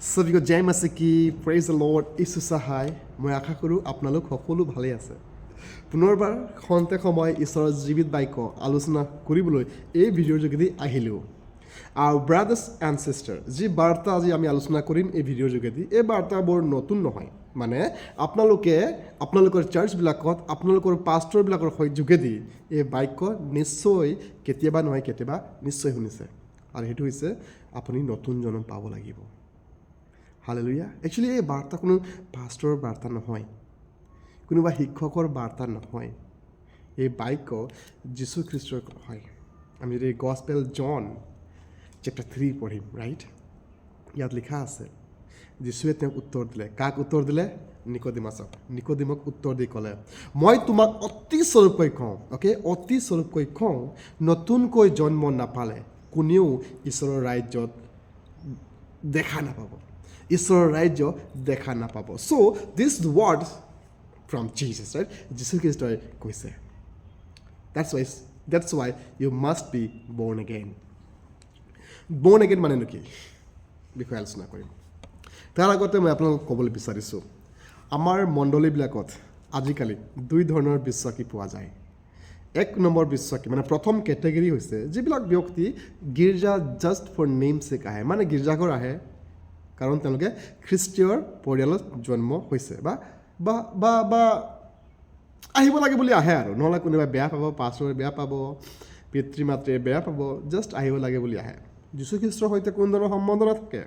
सभी को जय मसीह की। Praise the Lord। যীশু সহায়। মই আশা কৰোঁ আপোনালোক সকলো ভালেই আছে। পুনৰবাৰ খন্তেক সময় ঈশ্বৰৰ জীৱিত বাক্য আলোচনা কৰিবলৈ এই ভিডিঅ'ৰ যোগেদি আহিলোঁ। আৰু ব্ৰাদাৰ্ছ এণ্ড ছিষ্টাৰ, যি বাৰ্তা আজি আমি আলোচনা কৰিম এই ভিডিঅ'ৰ যোগেদি, এই বাৰ্তা বৰ নতুন নহয়। মানে আপোনালোকে আপোনালোকৰ চাৰ্চবিলাকত আপোনালোকৰ পাষ্টৰবিলাকৰ যোগেদি এই বাক্য নিশ্চয় কেতিয়াবা নহয় কেতিয়াবা নিশ্চয় শুনিছে। আৰু সেইটো হৈছে, আপুনি নতুন জন্ম পাব লাগিব। হালেলুয়া। একচুৱেলি এই বাৰ্তা কোনো পাষ্টৰৰ বাৰ্তা নহয়, কোনোবা শিক্ষকৰ বাৰ্তা নহয়। এই বাক্য যীশুখ্ৰীষ্টৰ হয়। আমি যদি গছপেল জন চেপ্টাৰ 3 পঢ়িম, ৰাইট, ইয়াত লিখা আছে, যীশুৱে তেওঁক উত্তৰ দিলে। কাক উত্তৰ দিলে? নিকদিমাছক। নিকদিমক উত্তৰ দি ক'লে, "মই তোমাক অতি স্বৰূপকৈ কওঁ", অ'কে, "অতি স্বৰূপকৈ কওঁ, নতুনকৈ জন্ম নাপালে কোনেও ঈশ্বৰৰ ৰাজ্যত দেখা নাপাব, ঈশ্বৰৰ ৰাজ্য দেখা নাপাব।" So this word from Jesus, right? যীশুখ্ৰীষ্টই কৈছে। That's why you must be born again. Born again মানেনো কি, বিষয়ে আলোচনা কৰিম। তাৰ আগতে মই আপোনালোকক ক'বলৈ বিচাৰিছোঁ, আমাৰ মণ্ডলীবিলাকত আজিকালি দুই ধৰণৰ বিশ্বাসী পোৱা যায়। এক নম্বৰ বিশ্বাসী, মানে প্ৰথম কেটেগৰী হৈছে যিবিলাক ব্যক্তি গীৰ্জা জাষ্ট ফৰ নেম চেক আহে, মানে গীৰ্জাঘৰ আহে কাৰণ তেওঁলোকে খ্ৰীষ্টীয়ৰ পৰিয়ালত জন্ম হৈছে বা আহিব লাগে বুলি আহে আৰু নহ'লে কোনোবাই বেয়া পাব, পাষ্টৰে বেয়া পাব, পিতৃ মাতৃয়ে বেয়া পাব, জাষ্ট আহিব লাগে বুলি আহে। যীশুখ্ৰীষ্টৰ সৈতে কোনো ধৰণৰ সম্বন্ধ নাথাকে,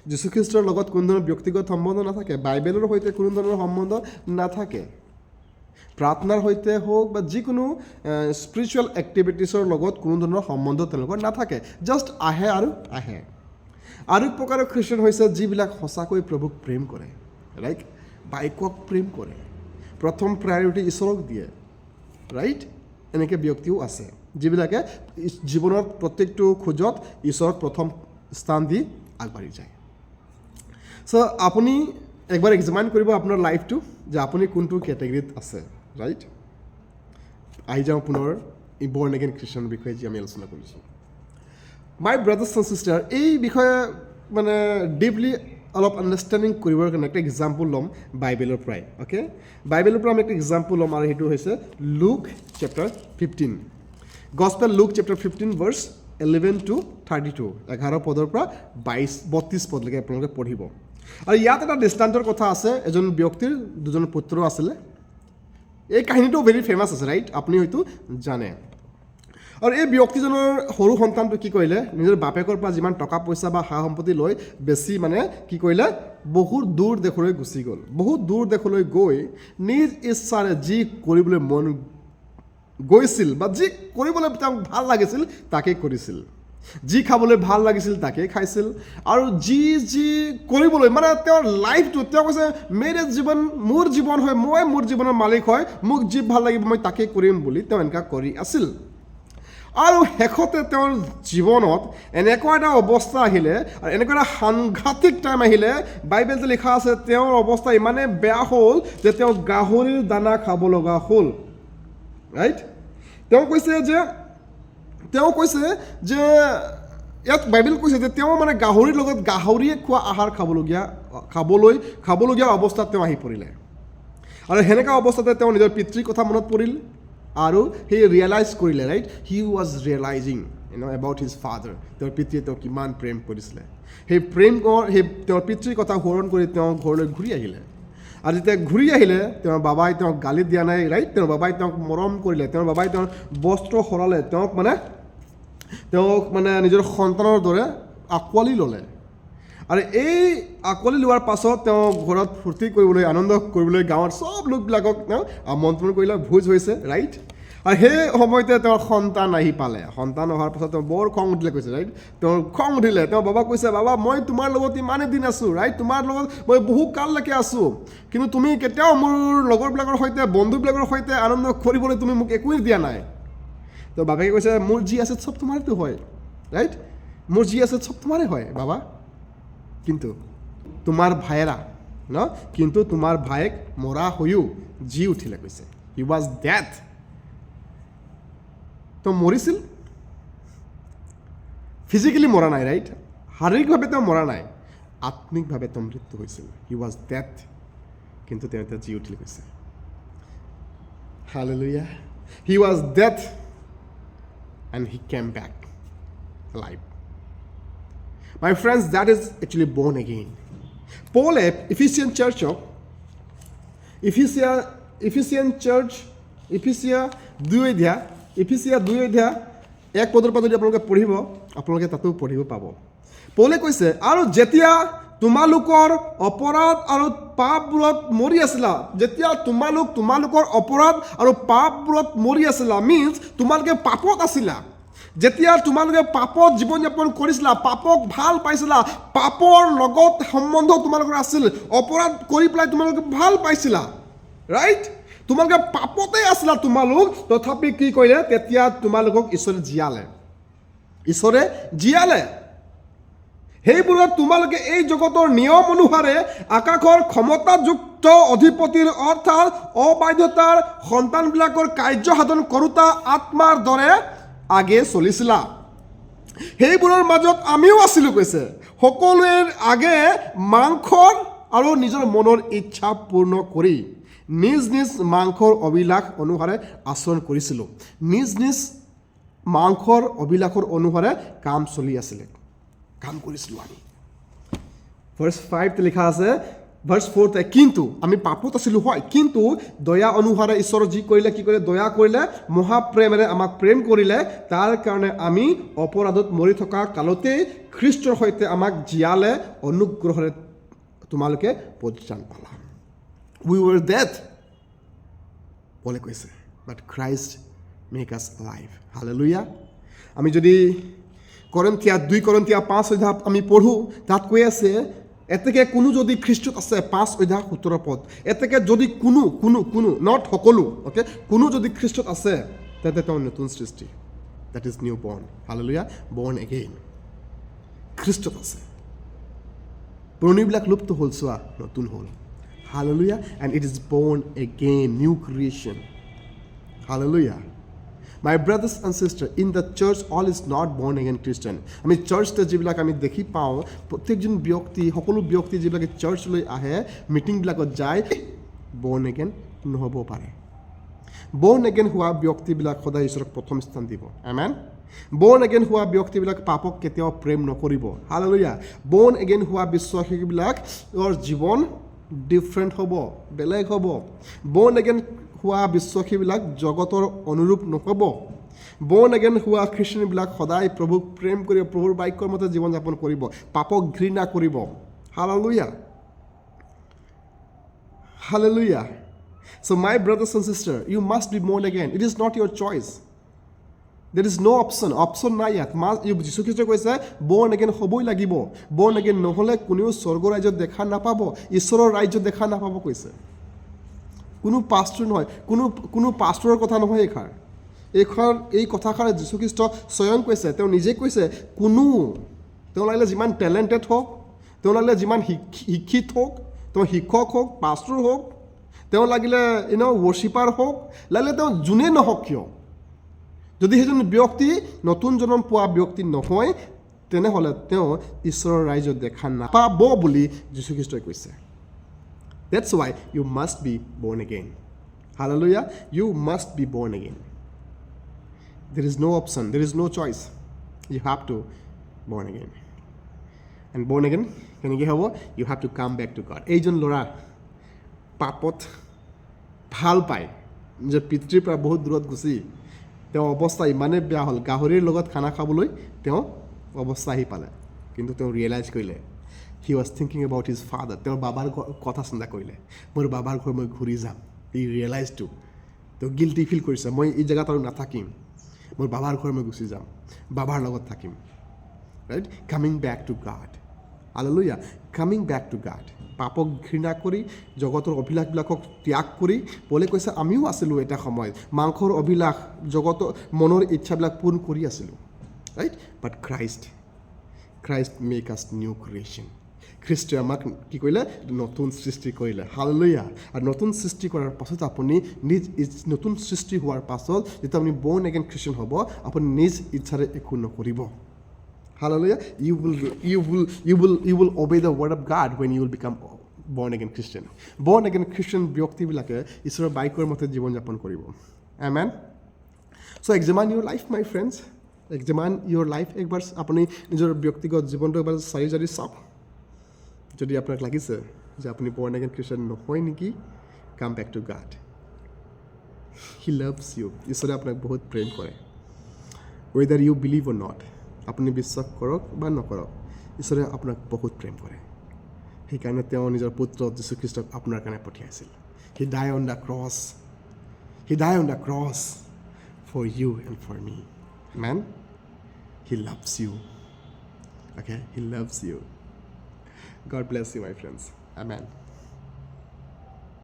যীশুখ্ৰীষ্টৰ লগত কোনো ধৰণৰ ব্যক্তিগত সম্বন্ধ নাথাকে, বাইবেলৰ সৈতে কোনো ধৰণৰ সম্বন্ধ নাথাকে, প্ৰাৰ্থনাৰ সৈতে হওক বা যিকোনো স্পিৰিচুৱেল এক্টিভিটিছৰ লগত কোনো ধৰণৰ সম্বন্ধ তেওঁলোকৰ নাথাকে। জাষ্ট আহে আৰু আহে। আৰু এক প্ৰকাৰৰ খ্ৰীষ্টান হৈছে যিবিলাক সঁচাকৈ প্ৰভুক প্ৰেম কৰে, লাইক বাক্যক প্ৰেম কৰে, প্ৰথম প্ৰায়ৰিটি ঈশ্বৰক দিয়ে, ৰাইট? এনেকৈ ব্যক্তিও আছে যিবিলাকে জীৱনৰ প্ৰত্যেকটো খোজত ঈশ্বৰক প্ৰথম স্থান দি আগবাঢ়ি যায়। চ' আপুনি একবাৰ এক্সামাইন কৰিব আপোনাৰ লাইফটো যে আপুনি কোনটো কেটেগৰীত আছে, ৰাইট? আহি যাওঁ পুনৰ বৰ্ণ এগেইন খ্ৰীষ্টানৰ বিষয়ে যি আমি আলোচনা কৰিছোঁ। মাই ব্ৰাদাৰ্ছ এণ্ড ছিষ্টাৰ, এই বিষয়ে মানে ডিপলি অলপ আণ্ডাৰষ্টেণ্ডিং কৰিবৰ কাৰণে একটা এক্সাম্পল ল'ম বাইবেলৰ পৰাই, অ'কে? বাইবেলৰ পৰা আমি একটা এক্সাম্পল ল'ম আৰু সেইটো হৈছে Luke chapter 15, Gospel Luke chapter 15, verse 11 to 32। 11 পদৰ পৰা 22, 32 পদলৈকে আপোনালোকে পঢ়িব। আৰু ইয়াত এটা দৃষ্টান্তৰ কথা আছে। এজন ব্যক্তিৰ দুজন পুত্ৰ আছিলে। এই কাহিনীটো ভেৰি ফেমাছ আছে, ৰাইট? আপুনি হয়তো জানে। আৰু এই ব্যক্তিজনৰ সৰু সন্তানটো কি কৰিলে? নিজৰ বাপেকৰ পৰা যিমান টকা পইচা বা সা সম্পত্তি লৈ বেছি মানে কি কৰিলে, বহুত দূৰ দেশলৈ গুচি গ'ল। বহুত দূৰ দেশলৈ গৈ নিজ ইচ্ছাৰে যি কৰিবলৈ মন গৈছিল বা যি কৰিবলৈ তেওঁক ভাল লাগিছিল, তাকেই কৰিছিল। যি খাবলৈ ভাল লাগিছিল, তাকেই খাইছিল। আৰু যি যি কৰিবলৈ মানে তেওঁৰ লাইফটো, তেওঁ কৈছে, "मेरे জীৱন মোৰ জীৱন হয়, মই মোৰ জীৱনৰ মালিক হয়, মোক যি ভাল লাগিব মই তাকেই কৰিম" বুলি তেওঁ এনেকুৱা কৰি আছিল। আৰু শেষতে তেওঁৰ জীৱনত এনেকুৱা এটা অৱস্থা আহিলে আৰু এনেকুৱা এটা সাংঘাতিক টাইম আহিলে, বাইবেলতে লিখা আছে, তেওঁৰ অৱস্থা ইমানেই বেয়া হ'ল যে তেওঁ গাহৰিৰ দানা খাব লগা হ'ল, ৰাইট? তেওঁ কৈছে যে ইয়াত বাইবেল কৈছে যে তেওঁ মানে গাহৰিৰ লগত গাহৰিয়ে খোৱা আহাৰ খাবলগীয়া অৱস্থাত তেওঁ আহি পৰিলে। আৰু সেনেকুৱা অৱস্থাতে তেওঁ নিজৰ পিতৃৰ কথা মনত পৰিল আৰু সেই ৰিয়েলাইজ কৰিলে, right? He was realizing about his father. তেওঁৰ পিতৃয়ে তেওঁক কিমান প্ৰেম কৰিছিলে, সেই প্ৰেম সেই তেওঁৰ পিতৃৰ কথা সোঁৱৰণ কৰি তেওঁ ঘৰলৈ ঘূৰি আহিলে। আৰু যেতিয়া ঘূৰি আহিলে, তেওঁৰ বাবাই তেওঁক গালি দিয়া নাই, ৰাইট? তেওঁৰ বাবাই তেওঁক মৰম কৰিলে, তেওঁৰ বাবাই তেওঁৰ বস্ত্ৰ সৰালে, তেওঁক মানে নিজৰ সন্তানৰ দৰে আঁকোৱালি ল'লে। আৰু এই আঁকোৱালি লোৱাৰ পাছত তেওঁ ঘৰত ফূৰ্তি কৰিবলৈ, আনন্দ কৰিবলৈ গাঁৱৰ চব লোকবিলাকক তেওঁ আমন্ত্ৰণ কৰিলে। ভোজ হৈছে, ৰাইট? আৰু সেই সময়তে তেওঁৰ সন্তান আহি পালে। সন্তান অহাৰ পাছত তেওঁ বৰ খং উঠিলে কৈছে, ৰাইট? তেওঁৰ খং উঠিলে। তেওঁ বাবাক কৈছে, "বাবা, মই তোমাৰ লগত ইমানেই দিন আছোঁ, ৰাইট? তোমাৰ লগত মই বহু কাললৈকে আছোঁ, কিন্তু তুমি কেতিয়াও মোৰ লগৰবিলাকৰ সৈতে, বন্ধুবিলাকৰ সৈতে আনন্দ কৰিবলৈ তুমি মোক একোৱেই দিয়া নাই।" তো বাপেকে কৈছে, "মোৰ যি আছে চব তোমাৰতো হয়, ৰাইট? মোৰ যি আছে চব তোমাৰে হয় বাবা। কিন্তু তোমাৰ ভায়েৰা ন, কিন্তু তোমাৰ ভায়েক মৰা হৈও জি উঠিলে" কৈছে। He was death, তেওঁ মৰিছিল। ফিজিকেলি মৰা নাই, ৰাইট? শাৰীৰিকভাৱে তেওঁ মৰা নাই। আত্মিকভাৱে তেওঁ মৃত্যু হৈছিল। He was death, কিন্তু তেওঁ এতিয়া জি উঠিল কৈছে। Hallelujah. He was death and he came back alive. My friends, that is actually born again. পৌলে ইফিচিয়ান চাৰ্চক, ইফিচিয়ান চাৰ্চ, ইফিচিয়া 2 অধ্যায়, ইফিচিয়া 2 অধ্যায় 1 পদৰ পৰা যদি আপোনালোকে পঢ়িব, আপোনালোকে তাতো পঢ়িব পাব। পৌলে কৈছে, আৰু যেতিয়া তোমালোকৰ অপৰাধ আৰু পাপবোৰত মৰি আছিলা, যেতিয়া তোমালোক তোমালোকৰ অপৰাধ আৰু পাপবোৰত মৰি আছিলা, মিনছ তোমালোকে পাপত আছিলা। যেতিয়া তোমালোকে পাপত জীৱন যাপন কৰিছিলা, পাপক ভাল পাইছিলা, পাপৰ লগত সম্বন্ধ তোমালোকৰ আছিল, অপৰাধ কৰি পেলাই তোমালোকে ভাল পাইছিলা, ৰাইট? তোমালোকে পাপতে আছিলা তোমালোক। তথাপি কি কৰিলে? তেতিয়া তোমালোকক ঈশ্বৰে জীয়ালে, ঈশ্বৰে জীয়ালে। সেইবোৰত তোমালোকে এই জগতৰ নিয়ম অনুসাৰে আকাশৰ ক্ষমতাযুক্ত অধিপতিৰ, অৰ্থাৎ অবাধ্যতাৰ সন্তানবিলাকৰ কাৰ্য সাধন কৰোতা আত্মাৰ দৰে আগে চলিছিলা। সেইবোৰৰ মাজত আমিও আছিলোঁ কৈছে, সকলোৰে আগে মাংসৰ আৰু নিজৰ মনৰ ইচ্ছা পূৰ্ণ কৰি নিজ নিজ মাংসৰ অভিলাষ অনুসাৰে আচৰণ কৰিছিলোঁ। নিজ নিজ মাংসৰ অভিলাষৰ অনুসাৰে কাম চলি আছিলে, কাম কৰিছিলোঁ আমি। ভাৰ্চ 5 লিখা আছে, ভাৰ্চ 4তে, কিন্তু আমি পাপত আছিলোঁ হয়, কিন্তু দয়া অনুসাৰে ঈশ্বৰ যি কৰিলে, কি কৰিলে? দয়া কৰিলে, মহাপ্ৰেমেৰে আমাক প্ৰেম কৰিলে। তাৰ কাৰণে আমি অপৰাধত মৰি থকা কালতেই খ্ৰীষ্টৰ সৈতে আমাক জীয়ালে, অনুগ্ৰহেৰে তোমালোকে পৰিত্ৰাণ পালা। We were death, পলে কৈছে, but Christ make us alive. Hallelujah. আমি যদি কৰন্থিয়া, 2 কৰন্থিয়া 5 অধ্যায় আমি পঢ়োঁ, তাত কৈ আছে, এতেকে কোনো যদি খ্ৰীষ্টত আছে, 5 অধ্যায় 17 পদ, এতেকে যদি কোনো, কোনো, কোনো, not সকলো, অ'কে, কোনো যদি খ্ৰীষ্টত আছে, তেন্তে তেওঁ নতুন সৃষ্টি। That is new born. Hallelujah. Born again. খ্ৰীষ্টত আছে, পুৰণিবিলাক লুপ্ত হ'ল, চোৱা নতুন হ'ল। Hallelujah. And it is born again, new creation. Hallelujah. My brothers and sister, in the church all is not born again Christian. আমি চাৰ্চতে যিবিলাক আমি দেখি পাওঁ, প্ৰত্যেকজন ব্যক্তি, সকলো ব্যক্তি যিবিলাকে চাৰ্চলৈ আহে, মিটিংবিলাকত যায়, বৰ্ণ এগেইন নহ'ব পাৰে। বৰ্ণ এগেইন হোৱা ব্যক্তিবিলাক সদায় ঈশ্বৰক প্ৰথম স্থান দিব। এমেন। বৰ্ণ এগেইন হোৱা ব্যক্তিবিলাক পাপক কেতিয়াও প্ৰেম নকৰিব। হালেলুয়া। বৰ্ণ এগেইন হোৱা বিশ্বাসীবিলাকৰ জীৱন ডিফাৰেণ্ট হ'ব, বেলেগ হ'ব। বৰ্ণ এগেইন হোৱা বিশ্বাসীবিলাক জগতৰ অনুৰূপ নহ'ব। বৰ্ণ এগেইন হোৱা খ্ৰীষ্টানবিলাক সদায় প্ৰভুক প্ৰেম কৰিব, প্ৰভুৰ বাক্যৰ মতে জীৱন যাপন কৰিব, পাপক ঘৃণা কৰিব। Hallelujah. Hallelujah. So, my brothers and sisters, you must be born again. It is not your choice. There is no option. Option নাই ইয়াত। মা যীশুখ্ৰীষ্টই কৈছে, বৰ্ণ এগেইন হ'বই লাগিব। বৰ্ণ এগেইন নহ'লে কোনেও স্বৰ্গ ৰাজ্যত দেখা নাপাব, ঈশ্বৰৰ ৰাজ্যত দেখা নাপাব কৈছে। কোনো পাষ্টৰ নহয়, কোনো পাষ্টৰৰ কথা নহয় এইষাৰ। এই কথাষাৰ যীশুখ্ৰীষ্ট স্বয়ং কৈছে, তেওঁ নিজে কৈছে। কোনো, তেওঁ লাগিলে যিমান টেলেণ্টেড হওক, তেওঁ লাগিলে যিমান শিক্ষিত হওক, তেওঁ শিক্ষক হওক, পাষ্টৰ হওক, তেওঁ লাগিলে ৱৰ্শ্বিপাৰ হওক, লাগিলে তেওঁ যোনেই নহওক কিয়, যদি সেইজন ব্যক্তি নতুন জন্ম পোৱা ব্যক্তি নহয়, তেনেহ'লে তেওঁ ঈশ্বৰৰ ৰাজ্যত দেখা নাপাব বুলি যীশুখ্ৰীষ্টই কৈছে। That's why you must be born again. Hallelujah. You must be born again. There is no option, there is no choice. You have to born again. And born again কেনেকৈ হ'ব? You have to come back to God. এইজন ল'ৰা পাপত ভাল পায়, নিজৰ পিতৃৰ পৰা বহুত দূৰত গুচি তেওঁ অৱস্থা ইমানেই বেয়া হ'ল, গাহৰিৰ লগত খানা খাবলৈ তেওঁ অৱস্থা আহি পালে। কিন্তু তেওঁ ৰিয়েলাইজ কৰিলে, he was thinking about his father. তেওঁৰ বাবাৰ কথা চিন্তা কৰিলে, মোৰ বাবাৰ ঘৰ মই ঘূৰি যাম। ই ৰিয়েলাইজটো, তেওঁ গিল্টি ফিল কৰিছে, মই এই জেগাত আৰু নাথাকিম, মোৰ বাবাৰ ঘৰ মই গুচি যাম, বাবাৰ লগত থাকিম, right? Coming back to God. Hallelujah. Coming back to God. পাপক ঘৃণা কৰি, জগতৰ অভিলাষবিলাকক ত্যাগ কৰি। পলে কৈছে, আমিও আছিলোঁ এটা সময়ত মাংসৰ অভিলাষ, জগতৰ মনৰ ইচ্ছাবিলাক পূৰণ কৰি আছিলোঁ, right? But Christ make us new creation. খ্ৰীষ্টই আমাক কি কৰিলে? নতুন সৃষ্টি কৰিলে। হালেলুয়া। আৰু নতুন সৃষ্টি কৰাৰ পাছত, আপুনি নিজ নতুন সৃষ্টি হোৱাৰ পাছত যেতিয়া আপুনি বৰ্ণ এগেইন খ্ৰীষ্টান হ'ব, আপুনি নিজ ইচ্ছাৰে একো নকৰিব। Hallelujah. You will obey the word of God when you will become born again Christian. Born again Christian ব্যক্তিবিলাকে ঈশ্বৰৰ বাক্যৰ মতে জীৱন যাপন কৰিব। Amen. So examine your life, my friends. Examine your life. একবাৰ আপুনি নিজৰ ব্যক্তিগত জীৱনটো এবাৰ চাৰি জাৰি চাওক। যদি আপোনাক লাগিছে যে আপুনি বৰ্ণ এগেইন খ্ৰীষ্টান নহয় নেকি, come back to God. He loves you. ঈশ্বৰে আপোনাক বহুত প্ৰেম কৰে, whether you believe or not. আপুনি বিশ্বাস কৰক বা নকৰক, ঈশ্বৰে আপোনাক বহুত প্ৰেম কৰে। সেইকাৰণে তেওঁ নিজৰ পুত্ৰ যীশুখ্ৰীষ্টক আপোনাৰ কাৰণে পঠিয়াইছিল। He die on the cross. He die on the cross for you and for me, man. He loves you, okay? He loves you. God bless you, my friends. Amen.